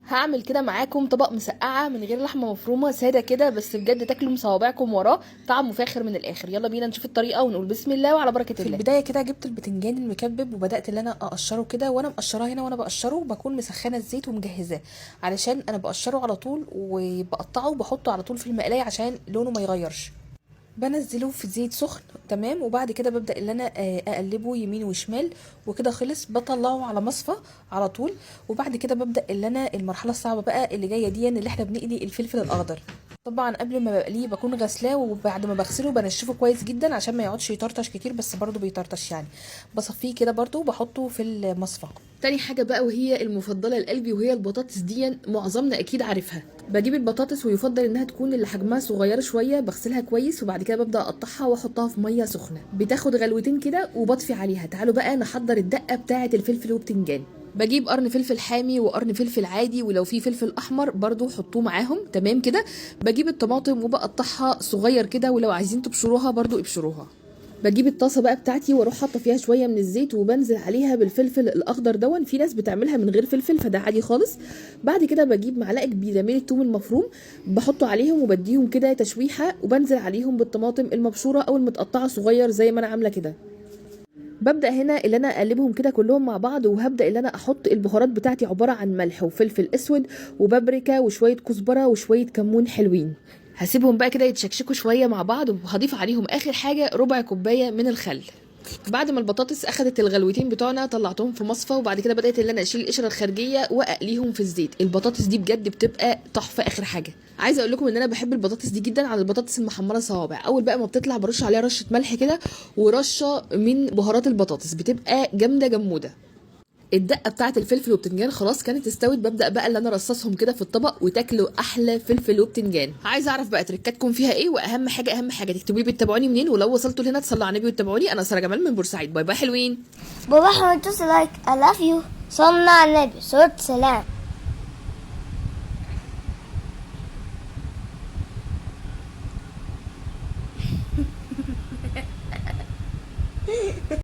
هعمل كده معاكم طبق مسقعه من غير لحمه مفرومه، ساده كده، بس بجد تاكلوا مصوابعكم وراه، طعمه فاخر من الاخر. يلا بينا نشوف الطريقة ونقول بسم الله وعلى بركة في الله. البداية كده جبت البتنجان المكبب وبدات ان انا اقشره كده، وانا مقشراه هنا وانا بقشره بكون مسخنه الزيت ومجهزاه، علشان انا بقشره على طول وبقطعه وبحطه على طول في المقلايه عشان لونه ما يغيرش. بنزله في زيت سخن، تمام، وبعد كده ببدا ان انا اقلبه يمين وشمال وكده. خلص بطلعه على مصفى على طول. وبعد كده ببدا ان انا المرحلة الصعبة بقى اللي جاية دي، اللي احنا بنقلي الفلفل الاخضر. طبعا قبل ما بقليه بكون غسلاه، وبعد ما بغسله بنشفه كويس جدا عشان ما يقعدش يطرطش كتير، بس برضو بيطرطش يعني، بصفيه كده برضو وبحطه في المصفى. تاني حاجة بقى وهي المفضلة لقلبي وهي البطاطس دي، معظمنا أكيد عارفها. بجيب البطاطس ويفضل إنها تكون اللي حجمها صغيرة شوية، بغسلها كويس وبعد كده ببدأ أقطعها وأحطها في مية سخنة، بتاخد غلوتين كده وبطفي عليها. تعالوا بقى نحضر الدقة بتاعة الفلفل وبتنجان. بجيب قرن فلفل حامي وقرن فلفل عادي، ولو في فلفل احمر برضو حطوه معاهم، تمام كده. بجيب الطماطم وبقطعها صغير كده، ولو عايزين تبشروها برضو ابشروها. بجيب الطاسه بقى بتاعتي واروح حاطه فيها شوية من الزيت وبنزل عليها بالفلفل الاخضر دون. في ناس بتعملها من غير فلفل فده عادي خالص. بعد كده بجيب معلقه كبيرة من الثوم المفروم بحطه عليهم وبديهم كده تشويحه، وبنزل عليهم بالطماطم المبشوره او المتقطعة صغير زي ما انا عامله كده. ببدا هنا اللي انا اقلبهم كده كلهم مع بعض، وهبدا اللي انا احط البهارات بتاعتي عبارة عن ملح وفلفل اسود وبابريكا وشوية كزبره وشوية كمون حلوين. هسيبهم بقى كده يتشكشكوا شوية مع بعض، وهضيف عليهم اخر حاجة ربع كوباية من الخل. بعد ما البطاطس اخدت الغلوتين بتوعنا طلعتهم في مصفى، وبعد كده بدات ان انا اشيل القشرة الخارجية واقليهم في الزيت. البطاطس دي بجد بتبقى تحفة. اخر حاجة عايزه اقول لكم ان انا بحب البطاطس دي جدا عن البطاطس المحمره صوابع. اول بقى ما بتطلع برش عليها رشه ملح كده ورشه من بهارات البطاطس، بتبقى جامدة جموده. الدقة بتاعه الفلفل والبتنجان خلاص كانت استوت. ببدا بقى اللي انا ارصصهم كده في الطبق وتاكلوا احلى فلفل وبتنجان. عايزه اعرف بقى تركاتكم فيها ايه، واهم حاجة اهم حاجة تكتبوا لي بتتابعوني منين، ولو وصلتوا لهنا تصلوا على النبي وتتابعوني. انا ساره جمال من بورسعيد. bye bye حلوين. بابا حمد like I love you. صلنا على النبي صوت سلام.